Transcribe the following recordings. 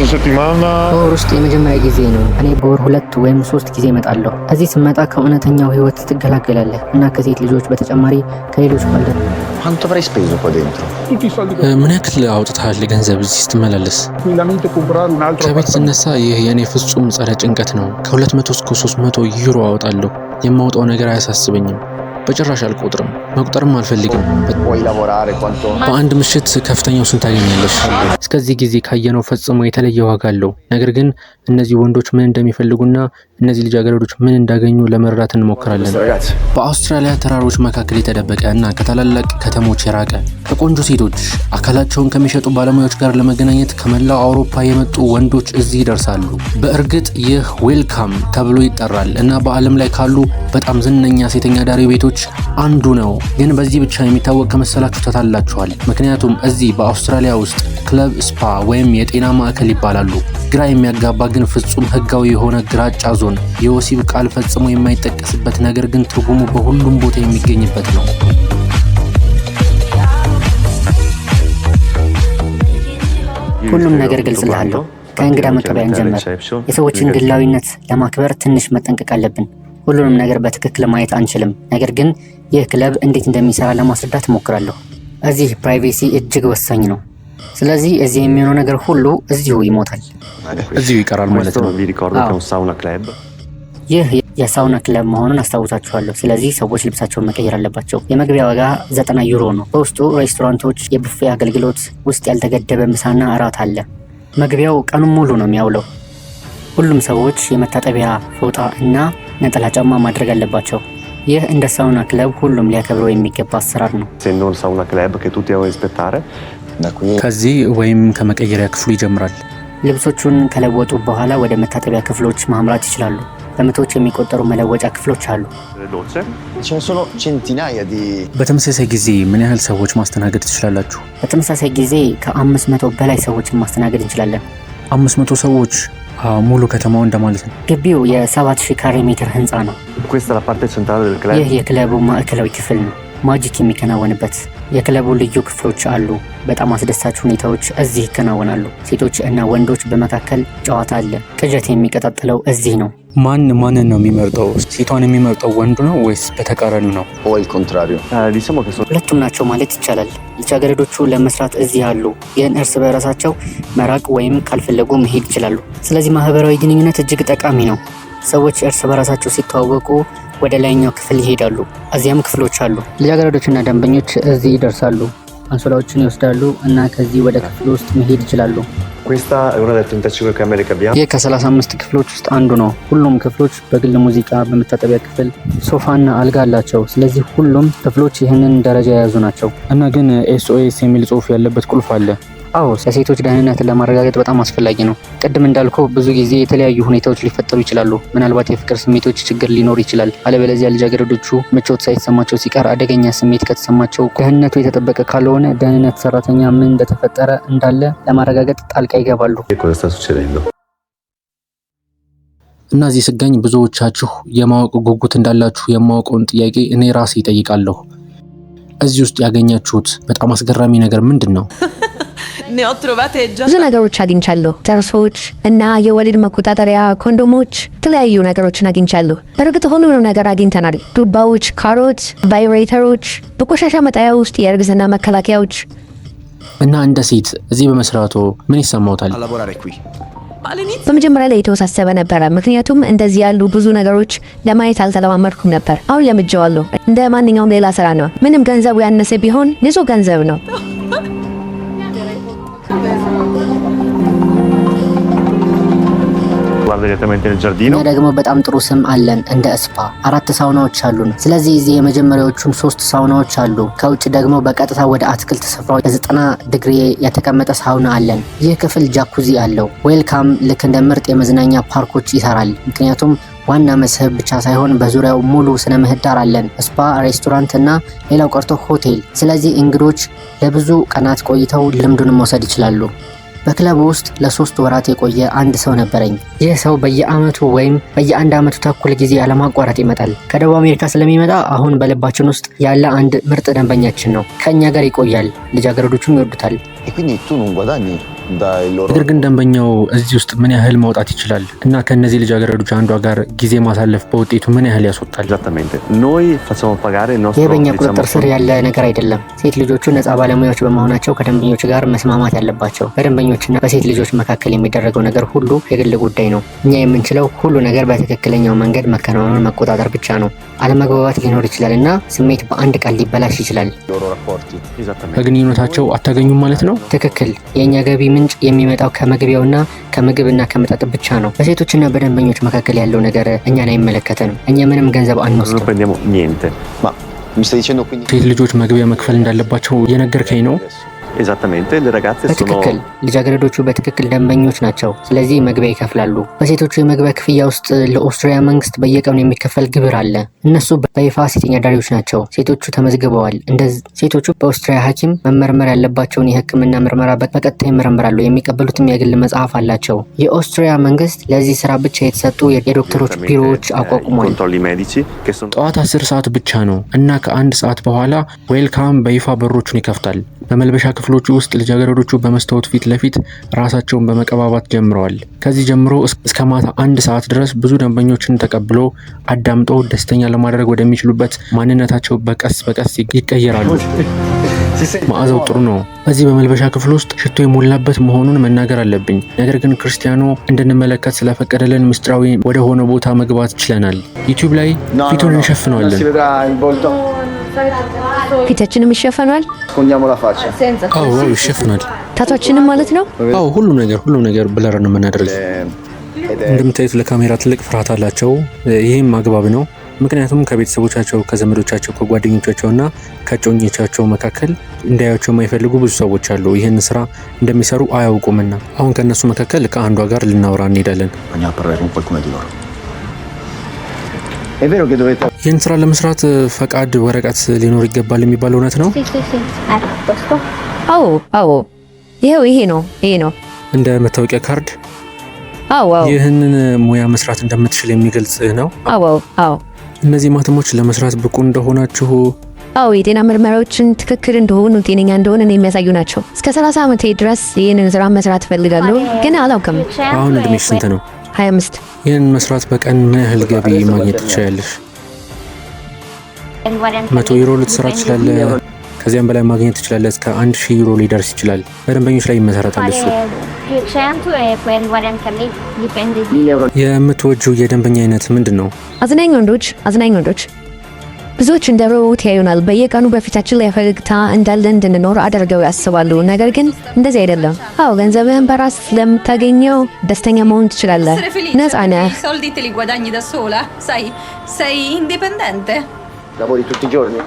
scorsa settimana. በወር ውስጥ የመጀመሪያ ጊዜ ነው። እኔ በወር ሁለት ወይም ሶስት ጊዜ እመጣለሁ። እዚህ ስመጣ ከእውነተኛው ህይወት ትገላገላለህ እና ከሴት ልጆች በተጨማሪ ከሌሎች ባልደ Quanto avrei speso qua dentro? Tutti i soldi che ምን ያክል አውጥተሃል ገንዘብ እዚህ ስትመላለስ? tranquillamente comprare un altro ከቤት ስነሳ ይህ የእኔ ፍጹም ጸረ ጭንቀት ነው። ከ200 እስከ 300 ዩሮ አወጣለሁ። የማወጣው ነገር አያሳስበኝም። በጭራሽ አልቆጥርም፣ መቁጠርም አልፈልግም። Puoi lavorare quanto? በአንድ ምሽት ከፍተኛው ስንት ታገኛለሽ? እስከዚህ ጊዜ ካየነው ፈጽሞ የተለየ ዋጋ አለው። ነገር ግን እነዚህ ወንዶች ምን እንደሚፈልጉና እነዚህ ልጃገረዶች ምን እንዳገኙ ለመረዳት እንሞክራለን። Ragazzi, በአውስትራሊያ ተራሮች መካከል የተደበቀ እና ከታላላቅ ከተሞች የራቀ፣ ከቆንጆ ሴቶች አካላቸውን ከሚሸጡ ባለሙያዎች ጋር ለመገናኘት ከመላው አውሮፓ የመጡ ወንዶች እዚህ ይደርሳሉ። በእርግጥ ይህ ዌልካም ተብሎ ይጠራል እና በዓለም ላይ ካሉ በጣም ዝነኛ ሴተኛ አዳሪ ቤቶች አንዱ ነው። ግን በዚህ ብቻ የሚታወቅ ከመሰላችሁ ተታላችኋል። ምክንያቱም እዚህ በአውስትራሊያ ውስጥ ክለብ፣ ስፓ ወይም የጤና ማዕከል ይባላሉ። ግራ የሚያጋባ ግን ፍጹም ህጋዊ የሆነ ግራጫ ዞን፣ የወሲብ ቃል ፈጽሞ የማይጠቀስበት ነገር ግን ትርጉሙ በሁሉም ቦታ የሚገኝበት ነው። ሁሉም ነገር ገልጽልሃለሁ። ከእንግዳ መቀበያ እንጀምር። የሰዎችን ግላዊነት ለማክበር ትንሽ መጠንቀቅ አለብን። ሁሉንም ነገር በትክክል ማየት አንችልም። ነገር ግን ይህ ክለብ እንዴት እንደሚሰራ ለማስረዳት እሞክራለሁ። እዚህ privacy እጅግ ወሳኝ ነው። ስለዚህ እዚህ የሚሆነው ነገር ሁሉ እዚሁ ይሞታል። እዚሁ ይቀራል ማለት Questo ነው። vi ricordo che è Ah. un sauna club. ይህ የሳውና ክለብ መሆኑን አስታውሳችኋለሁ። ስለዚህ ሰዎች ልብሳቸውን መቀየር አለባቸው። የመግቢያ ዋጋ 90 ዩሮ ነው። በውስጡ ሬስቶራንቶች፣ የቡፌ አገልግሎት ውስጥ ያልተገደበ ምሳና እራት አለ። መግቢያው ቀኑን ሙሉ ነው የሚያውለው። ሁሉም ሰዎች የመታጠቢያ ፎጣ እና ነጠላ ጫማ ማድረግ አለባቸው። ይህ እንደ ሳውና ክለብ ሁሉም ሊያከብረው የሚገባ አሰራር ነው። Essendo un sauna club che tutti devono rispettare. Da qui ከዚህ ወይም ከመቀየሪያ ክፍሉ ይጀምራል። ልብሶቹን ከለወጡ በኋላ ወደ መታጠቢያ ክፍሎች ማምራት ይችላሉ። በመቶዎች የሚቆጠሩ መለወጫ ክፍሎች አሉ። Le docce. ce ne sono centinaia di በተመሳሳይ ጊዜ ምን ያህል ሰዎች ማስተናገድ ትችላላችሁ? በተመሳሳይ ጊዜ ከ500 በላይ ሰዎችን ማስተናገድ እንችላለን። 500 ሰዎች፣ ሙሉ ከተማው እንደማለት ነው። ግቢው የ7000 ካሬ ሜትር ህንፃ ነው። Questa è la parte centrale del club. ይህ የክለቡ ማዕከላዊ ክፍል ነው። Magic የሚከናወንበት የክለቡ ልዩ ክፍሎች አሉ። በጣም አስደሳች ሁኔታዎች እዚህ ይከናወናሉ። ሴቶች እና ወንዶች በመካከል ጨዋታ አለ። ቅዠት የሚቀጣጠለው እዚህ ነው። ማን ማንን ነው የሚመርጠው? ሴቷን የሚመርጠው ወንዱ ነው ወይስ በተቃራኒው ነው? O il contrario? Diciamo che sono ሁለቱም ናቸው ማለት ይቻላል። ልጃገረዶቹ ለመስራት እዚህ አሉ፣ ግን እርስ በራሳቸው መራቅ ወይም ካልፈለጉ መሄድ ይችላሉ። ስለዚህ ማህበራዊ ግንኙነት እጅግ ጠቃሚ ነው። ሰዎች እርስ በራሳቸው ሲተዋወቁ ወደ ላይኛው ክፍል ይሄዳሉ። እዚያም ክፍሎች አሉ። ልጃገረዶችና ደንበኞች እዚህ ይደርሳሉ፣ አንሶላዎችን ይወስዳሉ እና ከዚህ ወደ ክፍል ውስጥ መሄድ ይችላሉ። Questa è una delle 35 camere che abbiamo. ይህ ከ35 ክፍሎች ውስጥ አንዱ ነው። ሁሉም ክፍሎች በግል ሙዚቃ፣ በመታጠቢያ ክፍል፣ ሶፋና አልጋ አላቸው። ስለዚህ ሁሉም ክፍሎች ይህንን ደረጃ የያዙ ናቸው። እና ግን SOS የሚል ጽሑፍ ያለበት ቁልፍ አለ። አዎ፣ ለሴቶች ደህንነትን ለማረጋገጥ በጣም አስፈላጊ ነው። ቅድም እንዳልኩ ብዙ ጊዜ የተለያዩ ሁኔታዎች ሊፈጠሩ ይችላሉ። ምናልባት የፍቅር ስሜቶች ችግር ሊኖር ይችላል። አለበለዚያ ልጃገረዶቹ ምቾት ሳይሰማቸው ሲቀር አደገኛ ስሜት ከተሰማቸው፣ ደህንነቱ የተጠበቀ ካልሆነ ደህንነት ሰራተኛ ምን እንደተፈጠረ እንዳለ ለማረጋገጥ ጣልቃ ይገባሉ። Che cosa sta succedendo? እና እዚህ ስገኝ ብዙዎቻችሁ የማወቅ ጉጉት እንዳላችሁ የማወቀውን ጥያቄ እኔ ራሴ እጠይቃለሁ። እዚህ ውስጥ ያገኛችሁት በጣም አስገራሚ ነገር ምንድን ነው? Ne ho trovate già ብዙ ነገሮች አግኝቻለሁ። ጥርሶች እና የወሊድ መቆጣጠሪያ ኮንዶሞች፣ የተለያዩ ነገሮችን አግኝቻለሁ። በእርግጥ ሁሉንም ነገር አግኝተናል። ዱባዎች፣ ካሮት፣ ቫይብሬተሮች፣ በቆሻሻ መጣያ ውስጥ የእርግዝና መከላከያዎች። እና እንደ ሴት እዚህ በመስራቶ ምን ይሰማዎታል? A lavorare qui. Ma all'inizio በመጀመሪያ ላይ የተወሳሰበ ነበረ፣ ምክንያቱም እንደዚህ ያሉ ብዙ ነገሮች ለማየት አልተለማመድኩም ነበር። አሁን ለምጄዋለሁ። እንደ ማንኛውም ሌላ ስራ ነው። ምንም ገንዘቡ ያነሰ ቢሆን ንጹህ ገንዘብ ነው። Guarda direttamente nel እኛ giardino. ደግሞ በጣም ጥሩ ስም አለን እንደ ስፓ። አራት ሳውናዎች አሉን። ስለዚህ እዚህ የመጀመሪያዎቹን ሶስት ሳውናዎች አሉ። ከውጭ ደግሞ በቀጥታ ወደ አትክልት ስፍራው በ90 ዲግሪ የተቀመጠ ሳውና አለን። ይህ ክፍል ጃኩዚ አለው። ዌልካም ልክ እንደ ምርጥ የመዝናኛ ፓርኮች ይሰራል። ምክንያቱም ዋና መስህብ ብቻ ሳይሆን በዙሪያው ሙሉ ስነ ምህዳር አለን። ስፓ፣ ሬስቶራንት እና ሌላው ቀርቶ ሆቴል። ስለዚህ እንግዶች ለብዙ ቀናት ቆይተው ልምዱን መውሰድ ይችላሉ። በክለቡ ውስጥ ለ3 ወራት የቆየ አንድ ሰው ነበረኝ። ይህ ሰው በየአመቱ ወይም በየአንድ አመቱ ተኩል ጊዜ ያለማቋረጥ ይመጣል። ከደቡብ አሜሪካ ስለሚመጣ አሁን በልባችን ውስጥ ያለ አንድ ምርጥ ደንበኛችን ነው። ከእኛ ጋር ይቆያል። ልጃገረዶቹም ይወዱታል። E quindi tu non guadagni dai loro ነገር ግን ደንበኛው እዚህ ውስጥ ምን ያህል ማውጣት ይችላል እና ከእነዚህ ልጃገረዶች አንዷ ጋር ጊዜ ማሳለፍ በውጤቱ ምን ያህል ያስወጣል? Esattamente. Noi facciamo pagare il ይህ nostro በእኛ diciamo, ቁጥጥር ስር ያለ ነገር አይደለም። ሴት ልጆቹ ነፃ ባለሙያዎች በመሆናቸው ከደንበኞች ጋር መስማማት ያለባቸው። በደንበኞችና በሴት ልጆች መካከል የሚደረገው ነገር ሁሉ የግል ጉዳይ ነው። እኛ የምንችለው ሁሉ ነገር በትክክለኛው መንገድ መከናወኑን መቆጣጠር ብቻ ነው። አለመግባባት ሊኖር ይችላል እና ስሜት በአንድ ቃል ሊበላሽ ይችላል። loro rapporti. Esattamente. ከግንኙነታቸው አታገኙም ማለት ነው? ትክክል። የእኛ ገቢ ምንጭ የሚመጣው ከመግቢያውና ከምግብና ከመጠጥ ብቻ ነው። በሴቶችና በደንበኞች መካከል ያለው ነገር እኛን አይመለከተንም። እኛ ምንም ገንዘብ Non አንወስድም። prendiamo niente. Ma mi stai dicendo quindi ሴት ልጆች መግቢያ መክፈል እንዳለባቸው እየነገርከኝ ነው? Esattamente, le ragazze በትክክል sono ልጃገረዶቹ በትክክል ደንበኞች ናቸው። ስለዚህ መግቢያ ይከፍላሉ። በሴቶቹ የመግቢያ ክፍያ ውስጥ ለኦስትሪያ መንግስት በየቀኑ የሚከፈል ግብር አለ። እነሱ በይፋ ሴተኛ አዳሪዎች ናቸው። ሴቶቹ ተመዝግበዋል። ሴቶቹ በኦስትሪያ ሐኪም መመርመር ያለባቸውን የሕክምና ምርመራ በቀጥታ ይመረምራሉ። የሚቀበሉትም የግል መጽሐፍ አላቸው። የኦስትሪያ መንግስት ለዚህ ስራ ብቻ የተሰጡ የዶክተሮች direttamente, ቢሮዎች i አቋቁሟል። controlli medici che sono ጠዋት 10 ሰዓት ብቻ ነው እና ከአንድ ሰዓት በኋላ ዌልካም በይፋ በሮቹን ይከፍታል። በመልበሻ ክፍሎቹ ውስጥ ልጃገረዶቹ በመስታወት ፊት ለፊት ራሳቸውን በመቀባባት ጀምረዋል። ከዚህ ጀምሮ እስከ ማታ 1 ሰዓት ድረስ ብዙ ደንበኞችን ተቀብሎ አዳምጦ ደስተኛ ለማድረግ ወደሚችሉበት ማንነታቸው በቀስ በቀስ ይቀየራሉ። መዓዛው ጥሩ ነው። በዚህ በመልበሻ ክፍል ውስጥ ሽቶ የሞላበት መሆኑን መናገር አለብኝ። ነገር ግን ክርስቲያኖ እንድንመለከት ስለፈቀደልን ምስጢራዊ ወደ ሆነ ቦታ መግባት ችለናል። ዩቲዩብ ላይ No, ፊቱን no, no. Non እንሸፍነዋለን። si vedrà il volto. ፊታችንም ይሸፈናል፣ Nascondiamo la faccia. አዎ፣ ይሸፍናል። Tattoo ኣችንም ማለት ነው። አዎ፣ ሁሉም ነገር blur ነው የምናደርገው። Ed è እንደምታዩት ለካሜራ ትልቅ ፍርሃት አላቸው። ይህም አግባብ ነው። ምክንያቱም ከቤተሰቦቻቸው፣ ከዘመዶቻቸው፣ ከጓደኞቻቸው እና ከእጮኞቻቸው መካከል እንዲያዩቸው የማይፈልጉ ብዙ ሰዎች አሉ። ይህን ስራ እንደሚሰሩ አያውቁምና። አሁን ከእነሱ መካከል ከአንዷ ጋር ልናወራ እንሄዳለን። Andiamo a parlare con qualcuno di loro. È vero che dovete ይህን ስራ ለመስራት ፈቃድ ወረቀት ሊኖር ይገባል የሚባል እውነት ነው? አዎ፣ ይኸው ይሄ ነው፣ ይሄ ነው። እንደ መታወቂያ ካርድ አዎ። ይህንን ሙያ መስራት እንደምትችል የሚገልጽ ነው። አዎ። እነዚህ ማህተሞች ለመስራት ብቁ እንደሆናችሁ አዎ፣ የጤና ምርመራዎችን ትክክል እንደሆኑ፣ ጤነኛ እንደሆነ የሚያሳዩ ናቸው። እስከ 30 ዓመቴ ድረስ ይህንን ስራ መስራት እፈልጋለሁ፣ ግን አላውቅም። አሁን እድሜሽ ስንት ነው? 25። ይህን መስራት በቀን ምን ያህል ገቢ ማግኘት ትችላለሽ? 100 ዩሮ ልትሰራ ትችላለህ። ከዚያም በላይ ማግኘት ትችላለህ። እስከ 1000 ዩሮ ሊደርስ ይችላል። በደንበኞች ላይ ይመሰረታል እሱ። የምትወጂው የደንበኛ አይነት ምንድን ነው? አዝናኝ ወንዶች፣ አዝናኝ ወንዶች። ብዙዎች እንደ ሮቦት ያዩናል። በየቀኑ በፊታችን ላይ ፈገግታ እንዳለ እንድንኖር አድርገው ያስባሉ። ነገር ግን እንደዚህ አይደለም። አዎ፣ ገንዘብህን በራስ ስለምታገኘው ደስተኛ መሆን ትችላለህ። Essere felice ነፃ perché ነህ። i soldi te li guadagni da sola, sai, sei indipendente. lavori tutti i giorni?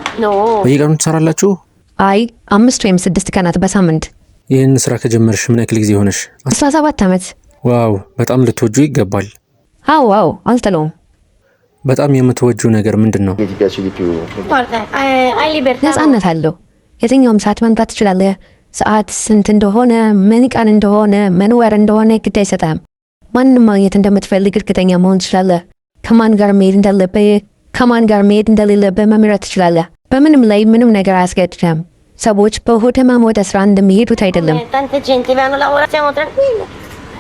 በየቀኑ ትሰራላችሁ? አይ፣ 5 ወይም 6 ቀናት በሳምንት። ይህን ስራ ከጀመርሽ ምን ያክል ጊዜ ሆነሽ? 17 ዓመት። Wow፣ በጣም ልትወጂው ይገባል። አዎ፣ አልጠላውም። በጣም የምትወጂው ነገር ምንድን ነው? Che ti piace di più? ነፃነት አለው። የትኛውም ሰዓት መምጣት ትችላለህ። ሰዓት ስንት እንደሆነ፣ ምን ቀን እንደሆነ፣ ምን ወር እንደሆነ ግድ አይሰጥህም። ማንንም ማግኘት እንደምትፈልግ እርግጠኛ መሆን ትችላለህ። ከማን ጋር መሄድ እንዳለብህ፣ ከማን ጋር መሄድ እንደሌለብህ መምረጥ ትችላለህ። በምንም ላይ ምንም ነገር አያስገድድህም። ሰዎች በሆድ ህመም ወደ ስራ እንደሚሄዱት አይደለም። Tanta gente vanno a lavorare, siamo tranquilli.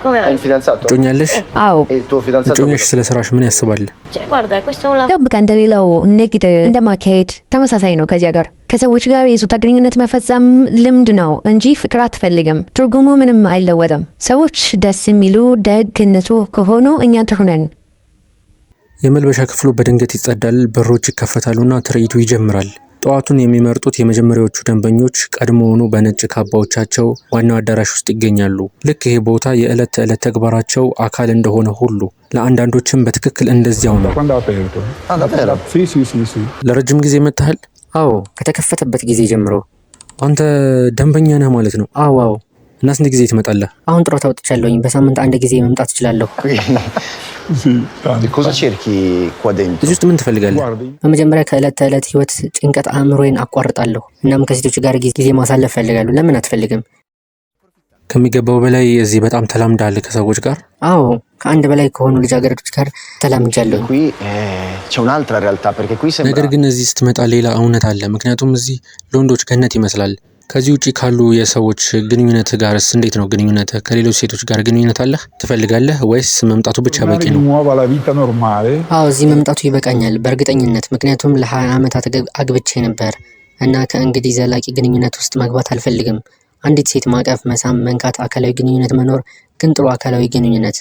Come Hai un fidanzato? እጮኛ አለሽ? አዎ። E il tuo fidanzato? እጮኛሽ ስለ ስራሽ ምን ያስባል? Cioè, guarda, questo è un lavoro. ያው በቃ እንደሌላው ንግድ እንደማካሄድ ተመሳሳይ ነው። ከዚያ ጋር ከሰዎች ጋር የጾታ ግንኙነት መፈጸም ልምድ ነው እንጂ ፍቅር አትፈልግም። ትርጉሙ ምንም አይለወጥም። ሰዎች ደስ የሚሉ፣ ደግ፣ ንጹህ ከሆኑ እኛ ጥሩ ነን። የመልበሻ ክፍሉ በድንገት ይጸዳል፣ በሮች ይከፈታሉና ትርኢቱ ይጀምራል። ጠዋቱን የሚመርጡት የመጀመሪያዎቹ ደንበኞች ቀድሞውኑ በነጭ ካባዎቻቸው ዋናው አዳራሽ ውስጥ ይገኛሉ። ልክ ይሄ ቦታ የዕለት ተዕለት ተግባራቸው አካል እንደሆነ ሁሉ ለአንዳንዶችም በትክክል እንደዚያው ነው። Quando ha aperto? Ah, davvero? Sì. ለረጅም ጊዜ መጥተሃል? አዎ፣ ከተከፈተበት ጊዜ ጀምሮ። አንተ ደንበኛ ነህ ማለት ነው። አዎ። እና ስንት ጊዜ ትመጣለህ? አሁን ጡረታ ወጥቻለሁኝ። በሳምንት አንድ ጊዜ መምጣት እችላለሁ። Sì, tanto. E cosa cerchi qua dentro? እዚህ ውስጥ ምን ትፈልጋለህ? Guardi, በመጀመሪያ ከዕለት ተዕለት ህይወት ጭንቀት አእምሮዬን አቋርጣለሁ። እናም ከሴቶች ጋር ጊዜ ማሳለፍ እፈልጋለሁ። ለምን አትፈልግም? ከሚገባው በላይ እዚህ በጣም ተላምደሃል ከሰዎች ጋር። አዎ፣ ከአንድ በላይ ከሆኑ ልጃገረዶች ጋር ተላምጃለሁ። Qui c'è un'altra realtà, perché qui sembra ነገር ግን እዚህ ስትመጣ ሌላ እውነት አለ። ምክንያቱም እዚህ ለወንዶች ገነት ይመስላል። ከዚህ ውጪ ካሉ የሰዎች ግንኙነት ጋርስ እንዴት ነው ግንኙነት? ከሌሎች ሴቶች ጋር ግንኙነት አለህ? ትፈልጋለህ ወይስ መምጣቱ ብቻ በቂ Tornare di ነው? nuovo alla vita normale. አዎ፣ እዚህ መምጣቱ ይበቃኛል በእርግጠኝነት፣ ምክንያቱም ለ20 ዓመታት አግብቼ ነበር እና ከእንግዲህ ዘላቂ ግንኙነት ውስጥ መግባት አልፈልግም። አንዲት ሴት ማቀፍ፣ መሳም፣ መንካት፣ አካላዊ ግንኙነት መኖር፣ ግን ጥሩ አካላዊ ግንኙነት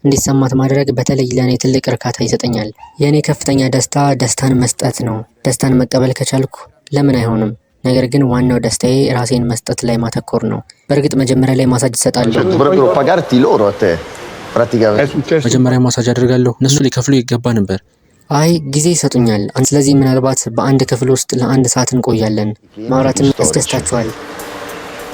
እንዲሰማት ማድረግ በተለይ ለእኔ ትልቅ እርካታ ይሰጠኛል። የእኔ ከፍተኛ ደስታ ደስታን መስጠት ነው። ደስታን መቀበል ከቻልኩ ለምን አይሆንም? ነገር ግን ዋናው ደስታዬ ራሴን መስጠት ላይ ማተኮር ነው። በእርግጥ መጀመሪያ ላይ ማሳጅ እሰጣለሁ። Cioè, dovrebbero pagarti loro a te, È praticamente. successo መጀመሪያ ማሳጅ አደርጋለሁ። እነሱ ሊከፍሉ ይገባ ነበር። አይ፣ ጊዜ ይሰጡኛል። ስለዚህ ምናልባት በአንድ ክፍል ውስጥ ለአንድ ሰዓት እንቆያለን። ማውራትም Storici. ያስደስታቸዋል።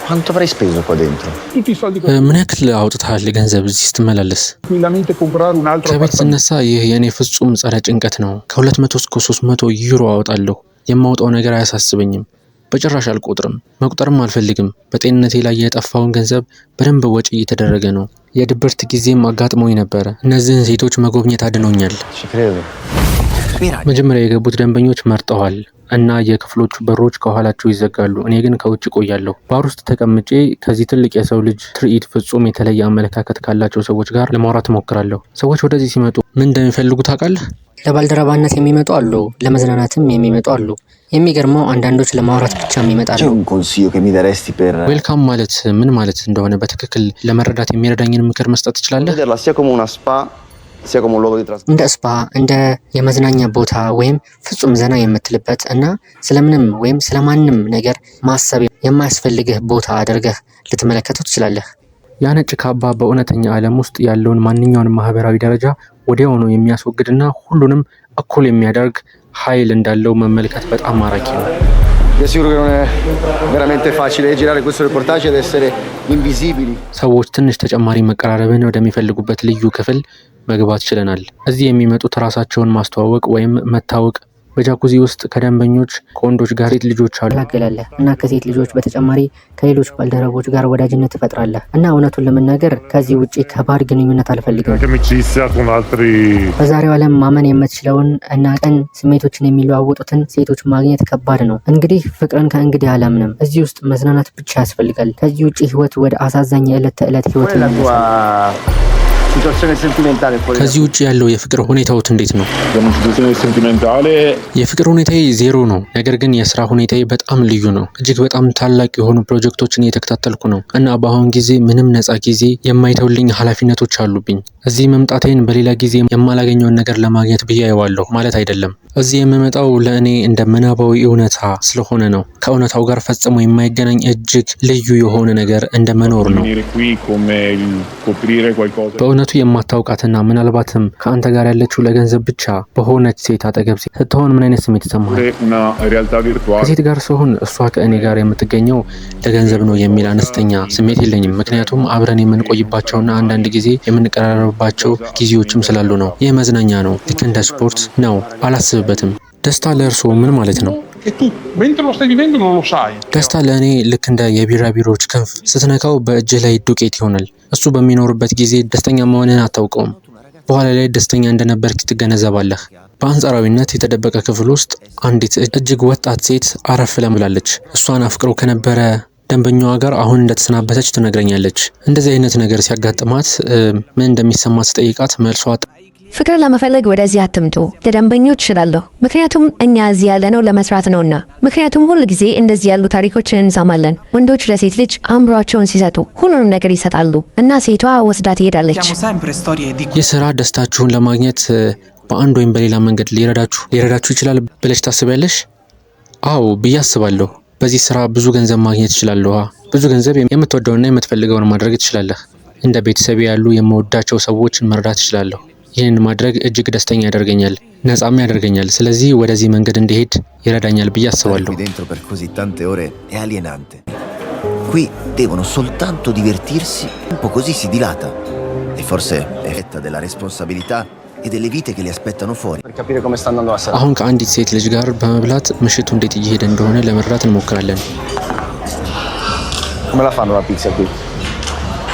Quanto avrei speso qua dentro? tutti i soldi ምን ያክል አውጥተሃል ገንዘብ እዚህ ስትመላለስ? tranquillamente comprare un altro ከቤት appartamento. ስነሳ ይህ የእኔ ፍጹም ጸረ ጭንቀት ነው። ከ200 እስከ 300 ዩሮ አወጣለሁ። የማወጣው ነገር አያሳስበኝም። በጭራሽ አልቆጥርም፣ መቁጠርም አልፈልግም። በጤንነቴ ላይ የጠፋውን ገንዘብ በደንብ ወጪ እየተደረገ ነው። የድብርት ጊዜም አጋጥሞኝ ነበረ። እነዚህን ሴቶች መጎብኘት አድኖኛል። Ci credo. መጀመሪያ የገቡት ደንበኞች መርጠዋል እና የክፍሎቹ በሮች ከኋላቸው ይዘጋሉ። እኔ ግን ከውጭ ቆያለሁ። ባር ውስጥ ተቀምጬ ከዚህ ትልቅ የሰው ልጅ ትርኢት ፍጹም የተለየ አመለካከት ካላቸው ሰዎች ጋር ለማውራት እሞክራለሁ። ሰዎች ወደዚህ ሲመጡ ምን እንደሚፈልጉ ታውቃለህ? ለባልደረባነት የሚመጡ አሉ፣ ለመዝናናትም የሚመጡ አሉ። የሚገርመው አንዳንዶች ለማውራት ብቻም C'è ይመጣሉ። un consiglio che mi daresti per Welcome ማለት ምን ማለት እንደሆነ በትክክል ለመረዳት የሚረዳኝን ምክር መስጠት ትችላለህ? vederla sia come una spa, sia come un luogo di trasferimento? እንደ spa፣ እንደ የመዝናኛ ቦታ ወይም ፍጹም ዘና የምትልበት እና ስለምንም ወይም ስለማንም ነገር ማሰብ የማያስፈልግህ ቦታ አድርገህ ልትመለከተው ትችላለህ። ያ ነጭ ካባ በእውነተኛ ዓለም ውስጥ ያለውን ማንኛውንም ማህበራዊ ደረጃ ወዲያውኑ የሚያስወግድና ሁሉንም እኩል የሚያደርግ ኃይል እንዳለው መመልከት በጣም ማራኪ ነው። Vi assicuro che non è veramente facile girare questo reportage ed essere invisibili. ሰዎች ትንሽ ተጨማሪ መቀራረብን ወደሚፈልጉበት ልዩ ክፍል መግባት ችለናል። እዚህ የሚመጡት ራሳቸውን ማስተዋወቅ ወይም መታወቅ። በጃኩዚ ውስጥ ከደንበኞች ከወንዶች ጋር ሴት ልጆች አሉ። ትገላገላለህ እና ከሴት ልጆች በተጨማሪ ከሌሎች ባልደረቦች ጋር ወዳጅነት ትፈጥራለህ እና እውነቱን ለመናገር ከዚህ ውጪ ከባድ ግንኙነት አልፈልግም። Anche amicizia con altri በዛሬው ዓለም ማመን የምትችለውን እና ቅን ስሜቶችን የሚለዋወጡትን ሴቶች ማግኘት ከባድ ነው። እንግዲህ ፍቅርን ከእንግዲህ አላምንም። እዚህ ውስጥ መዝናናት ብቻ ያስፈልጋል። ከዚህ ውጪ ህይወት ወደ አሳዛኝ የዕለት ተዕለት ህይወት Qual è la ይመለሳል። tua situazione sentimentale fuori da ከዚህ ውጭ ያለው የፍቅር ሁኔታዎት እንዴት ነው? Abbiamo una situazione sentimentale የፍቅር ሁኔታዬ ዜሮ ነው። ነገር ግን የስራ ሁኔታዬ በጣም ልዩ ነው። እጅግ በጣም ታላቅ የሆኑ ፕሮጀክቶችን እየተከታተልኩ ነው እና በአሁን ጊዜ ምንም ነፃ ጊዜ የማይተውልኝ ኃላፊነቶች አሉብኝ። እዚህ መምጣቴን በሌላ ጊዜ የማላገኘውን ነገር ለማግኘት ብዬ አየዋለሁ ማለት አይደለም። እዚህ የምመጣው ለእኔ እንደ ምናባዊ እውነታ ስለሆነ ነው። ከእውነታው ጋር ፈጽሞ የማይገናኝ እጅግ ልዩ የሆነ ነገር እንደ መኖር ነው። venire qui come il coprire qualcosa. በእውነቱ የማታውቃትና ምናልባትም ከአንተ ጋር ያለችው ለገንዘብ ብቻ በሆነች ሴት አጠገብ ስትሆን ምን አይነት ስሜት ይሰማሃል? Una realtà virtuale. ከሴት ጋር ስሆን እሷ ከእኔ ጋር የምትገኘው ለገንዘብ ነው የሚል አነስተኛ ስሜት የለኝም። ምክንያቱም አብረን የምንቆይባቸውና አንዳንድ ጊዜ የምንቀራረብባቸው ጊዜዎችም ስላሉ ነው። ይህ መዝናኛ ነው፣ ልክ እንደ ስፖርት ነው። አላስብበትም። ደስታ ለእርስዎ ምን ማለት ነው? E tu, mentre lo stai vivendo, non lo sai. ደስታ ለእኔ ልክ እንደ የቢራቢሮዎች ክንፍ ስትነካው በእጅህ ላይ ዱቄት ይሆናል። እሱ በሚኖርበት ጊዜ ደስተኛ መሆንህን አታውቀውም። በኋላ ላይ ደስተኛ እንደነበርክ ትገነዘባለህ። በአንጻራዊነት የተደበቀ ክፍል ውስጥ አንዲት እጅግ ወጣት ሴት አረፍ ብላለች። እሷን አፍቅሮ ከነበረ ደንበኛዋ ጋር አሁን እንደተሰናበተች ትነግረኛለች። እንደዚህ አይነት ነገር ሲያጋጥማት ምን እንደሚሰማት ስጠይቃት መልሷ ፍቅር ለመፈለግ ወደዚህ አትምጡ፣ ለደንበኞች እላለሁ። ምክንያቱም እኛ እዚህ ያለነው ለመስራት ነውና። ምክንያቱም ሁል ጊዜ እንደዚህ ያሉ ታሪኮችን እንሰማለን። ወንዶች ለሴት ልጅ አእምሯቸውን ሲሰጡ ሁሉንም ነገር ይሰጣሉ እና ሴቷ ወስዳ ትሄዳለች። Sentiamo sempre storie di ይህ ስራ ደስታችሁን ለማግኘት በአንድ ወይም በሌላ መንገድ ሊረዳችሁ ይችላል ብለሽ ታስቢያለሽ? አዎ ብዬ አስባለሁ። በዚህ ስራ ብዙ ገንዘብ ማግኘት እችላለሁ። ብዙ ገንዘብ የምትወደውና የምትፈልገውን ማድረግ ትችላለህ። እንደ ቤተሰቤ ያሉ የምወዳቸው ሰዎችን መርዳት እችላለሁ። ይህንን ማድረግ እጅግ ደስተኛ ያደርገኛል፣ ነጻም ያደርገኛል። ስለዚህ ወደዚህ መንገድ እንዲሄድ ይረዳኛል ብዬ Stare አስባለሁ። qui dentro per così tante ore è alienante. Qui devono soltanto divertirsi, un po' così si dilata. E forse è fetta della responsabilità e delle vite che li aspettano fuori. Per capire come sta andando la serata. አሁን ከአንዲት ሴት ልጅ ጋር በመብላት ምሽቱ እንዴት እየሄደ እንደሆነ ለመረዳት እንሞክራለን። Come la fanno la pizza qui?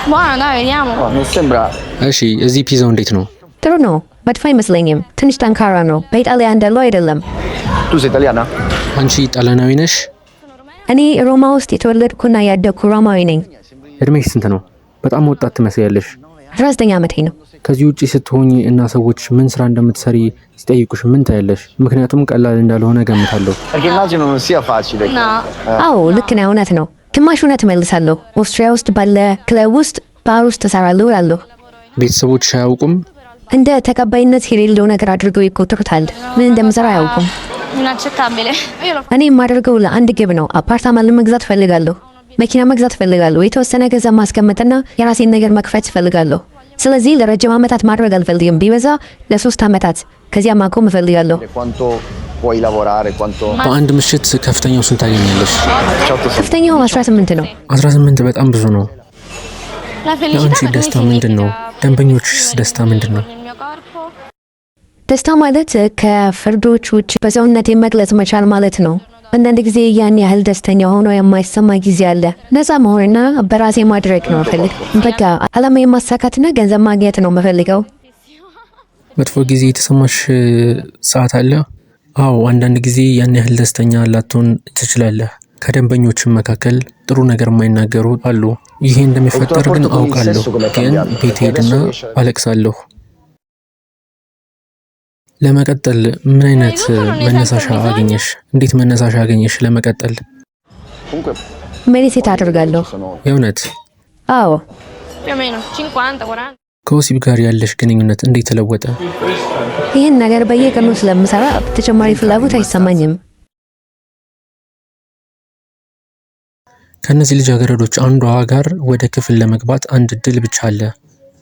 Buona, dai, vediamo. Oh, non sembra እሺ፣ እዚህ ፒዛው እንዴት ነው? ጥሩ ነው፣ መጥፎ አይመስለኝም። ትንሽ ጠንካራ ነው። በኢጣሊያ እንዳለው አይደለም። Tu sei italiana? አንቺ ጣሊያናዊ ነሽ? እኔ ሮማ ውስጥ የተወለድኩና ያደግኩ ሮማዊ ነኝ። እድሜሽ ስንት ነው? በጣም ወጣት ትመስያለሽ። 19 ዓመቴ ነው። ከዚህ ውጪ ስትሆኚ እና ሰዎች ምን ስራ እንደምትሰሪ ሲጠይቁሽ ምን ታያለሽ? ምክንያቱም ቀላል እንዳልሆነ ገምታለሁ። Perché immagino non sia facile. No. አዎ፣ ልክ ነህ፣ እውነት ነው። ግማሽ እውነት እመልሳለሁ። ኦስትሪያ ውስጥ ባለ ክለብ ውስጥ ባር ውስጥ እሰራለሁ እላለሁ። ቤተሰቦችሽ አያውቁም? እንደ ተቀባይነት የሌለው ነገር አድርገው ይቆጥሩታል። ምን እንደምሰራ አያውቁም። Inaccettabile. Io lo እኔ የማደርገው ለአንድ ግብ ነው። አፓርታማ ለመግዛት እፈልጋለሁ። መኪና መግዛት እፈልጋለሁ። የተወሰነ ገንዘብ ማስቀመጥና የራሴን ነገር መክፈት እፈልጋለሁ። ስለዚህ ለረጅም ዓመታት ማድረግ አልፈልግም። ቢበዛ ለ3 ዓመታት፣ ከዚያ ማቆም እፈልጋለሁ። Quanto puoi lavorare, quanto በአንድ ምሽት ከፍተኛው ስንት ታገኛለሽ? 18 sono ከፍተኛው 18 ነው። 18 በጣም ብዙ ነው። La felicità ለአንቺ per me ደስታ ምንድን ነው? significa ደንበኞችስ ደስታ ምንድን ነው? con il mio corpo. ደስታ ማለት ከፍርዶች ውጭ በሰውነቴ መግለጽ መቻል ማለት ነው። አንዳንድ ጊዜ ያን ያህል ደስተኛ ሆኖ የማይሰማ ጊዜ አለ። ነፃ መሆንና በራሴ ማድረግ ነው የምፈልግ። በቃ ዓላማ የማሳካትና ገንዘብ ማግኘት ነው የምፈልገው። መጥፎ ጊዜ የተሰማሽ ሰዓት አለ? አዎ፣ አንዳንድ ጊዜ ያን ያህል ደስተኛ ላትሆን ትችላለህ። ከደንበኞችም መካከል ጥሩ ነገር የማይናገሩ አሉ። ይሄ እንደሚፈጠር ግን አውቃለሁ። ግን ቤት ሄድና አለቅሳለሁ። ለመቀጠል ምን አይነት መነሳሻ አገኘሽ? እንዴት መነሳሻ አገኘሽ ለመቀጠል? Comunque Meditate አደርጋለሁ። sono የእውነት? አዎ። Più o meno 50, 40. ከወሲብ ጋር ያለሽ ግንኙነት እንዴት ተለወጠ? ይህን ነገር በየቀኑ ስለምሰራ ተጨማሪ ፍላጎት አይሰማኝም። ከእነዚህ ልጃገረዶች አንዷ ጋር ወደ ክፍል ለመግባት አንድ እድል ብቻ አለ፣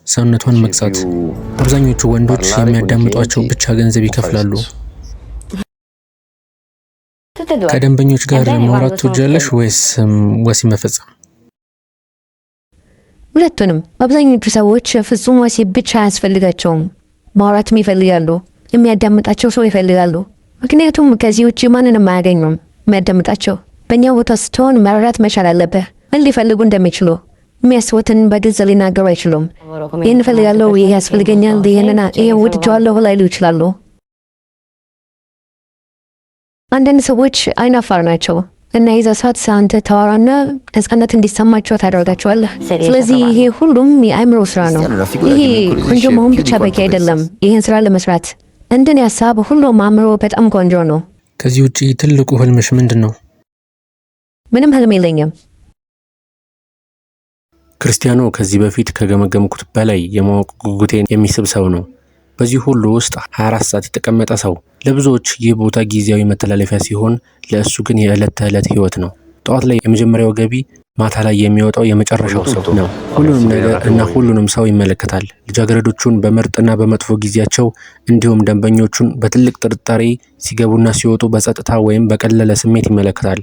ሰውነቷን መግዛት። አብዛኞቹ ወንዶች የሚያዳምጧቸው ብቻ ገንዘብ ይከፍላሉ። ከደንበኞች ጋር ማውራት ትወጃለሽ ወይስ ወሲብ መፈጸም? ሁለቱንም። አብዛኞቹ ሰዎች ፍጹም ወሲብ ብቻ አያስፈልጋቸውም። ማውራትም ይፈልጋሉ። የሚያዳምጣቸው ሰው ይፈልጋሉ። ምክንያቱም ከዚህ ውጭ ማንንም አያገኙም የሚያዳምጣቸው። በእኛ ቦታ ስትሆን መረዳት መቻል አለብህ፣ ምን ሊፈልጉ እንደሚችሉ። የሚያስቡትን በግልጽ ሊናገሩ አይችሉም። ይህን እፈልጋለሁ፣ ይህ ያስፈልገኛል፣ ይህንና ይህ ወድጄዋለሁ ላይሉ ይችላሉ። አንዳንድ ሰዎች አይናፋር ናቸው እና የዛ ሰዓት አንተ ታወራና ነጻነት እንዲሰማቸው ታደርጋቸዋለህ። ስለዚህ ይሄ ሁሉም የአእምሮ ስራ ነው። ይሄ ቆንጆ መሆን ብቻ በቂ አይደለም። ይህን ስራ ለመስራት እንደኔ ሀሳብ ሁሉም አእምሮ በጣም ቆንጆ ነው። ከዚህ ውጪ ትልቁ ህልምሽ ምንድን ነው? ምንም ህልም የለኝም። ክርስቲያኖ ከዚህ በፊት ከገመገምኩት በላይ የማወቅ ጉጉቴን የሚስብ ሰው ነው። በዚህ ሁሉ ውስጥ 24 ሰዓት የተቀመጠ ሰው። ለብዙዎች ይህ ቦታ ጊዜያዊ መተላለፊያ ሲሆን፣ ለእሱ ግን የዕለት ተዕለት ህይወት ነው። ጠዋት ላይ የመጀመሪያው ገቢ፣ ማታ ላይ የሚወጣው የመጨረሻው ሰው ነው። ሁሉንም ነገር እና ሁሉንም ሰው ይመለከታል። ልጃገረዶቹን በምርጥና በመጥፎ ጊዜያቸው፣ እንዲሁም ደንበኞቹን በትልቅ ጥርጣሬ ሲገቡና ሲወጡ በጸጥታ ወይም በቀለለ ስሜት ይመለከታል።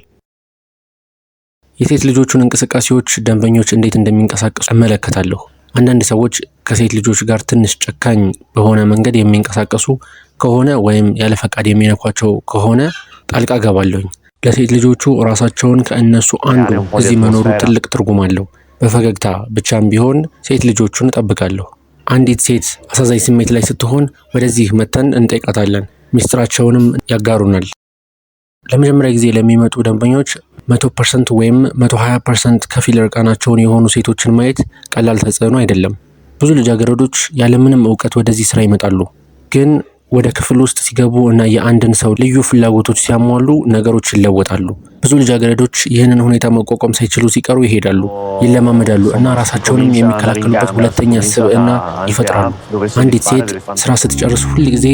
የሴት ልጆቹን እንቅስቃሴዎች፣ ደንበኞች እንዴት እንደሚንቀሳቀሱ እመለከታለሁ። አንዳንድ ሰዎች ከሴት ልጆች ጋር ትንሽ ጨካኝ በሆነ መንገድ የሚንቀሳቀሱ ከሆነ ወይም ያለ ፈቃድ የሚነኳቸው ከሆነ ጣልቃ ገባለሁኝ። ለሴት ልጆቹ ራሳቸውን ከእነሱ አንዱ እዚህ መኖሩ ትልቅ ትርጉም አለው። በፈገግታ ብቻም ቢሆን ሴት ልጆቹን እጠብቃለሁ። አንዲት ሴት አሳዛኝ ስሜት ላይ ስትሆን ወደዚህ መጥተን እንጠይቃታለን። ሚስጥራቸውንም ያጋሩናል። ለመጀመሪያ ጊዜ ለሚመጡ ደንበኞች 100% ወይም 120% ከፊል እርቃናቸውን የሆኑ ሴቶችን ማየት ቀላል ተጽዕኖ አይደለም። ብዙ ልጃገረዶች ያለምንም እውቀት ወደዚህ ስራ ይመጣሉ። ግን ወደ ክፍል ውስጥ ሲገቡ እና የአንድን ሰው ልዩ ፍላጎቶች ሲያሟሉ ነገሮች ይለወጣሉ። ብዙ ልጃገረዶች ይህንን ሁኔታ መቋቋም ሳይችሉ ሲቀሩ ይሄዳሉ፣ ይለማመዳሉ እና ራሳቸውንም የሚከላከሉበት ሁለተኛ ስብዕና ይፈጥራሉ። አንዲት ሴት ስራ ስትጨርስ ሁል ጊዜ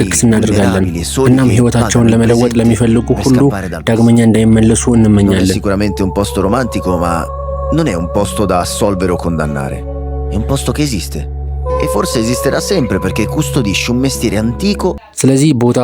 ድግስ እናደርጋለን። እናም ህይወታቸውን ለመለወጥ ለሚፈልጉ ሁሉ ዳግመኛ እንዳይመለሱ Non è እንመኛለን። sicuramente un posto romantico, ma non è un posto da assolvere o condannare. È un posto che esiste. E forse esisterà sempre perché custodisce un mestiere antico ስለዚህ ቦታ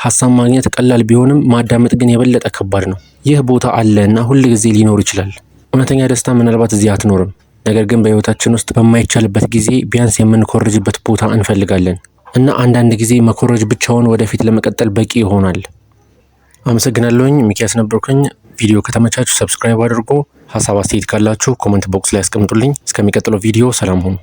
ሀሳብ ማግኘት ቀላል ቢሆንም ማዳመጥ ግን የበለጠ ከባድ ነው። ይህ ቦታ አለ እና ሁል ጊዜ ሊኖር ይችላል። እውነተኛ ደስታ ምናልባት እዚህ አትኖርም። ነገር ግን በህይወታችን ውስጥ በማይቻልበት ጊዜ ቢያንስ የምንኮርጅበት ቦታ እንፈልጋለን እና አንዳንድ ጊዜ መኮረጅ ብቻውን ወደፊት ለመቀጠል በቂ ይሆናል። አመሰግናለሁኝ። ሚኪያስ ነበርኩኝ። ቪዲዮ ከተመቻችሁ subscribe አድርጉ። ሀሳብ አስተያየት ካላችሁ comment box ላይ አስቀምጡልኝ። እስከሚቀጥለው ቪዲዮ ሰላም ሁኑ።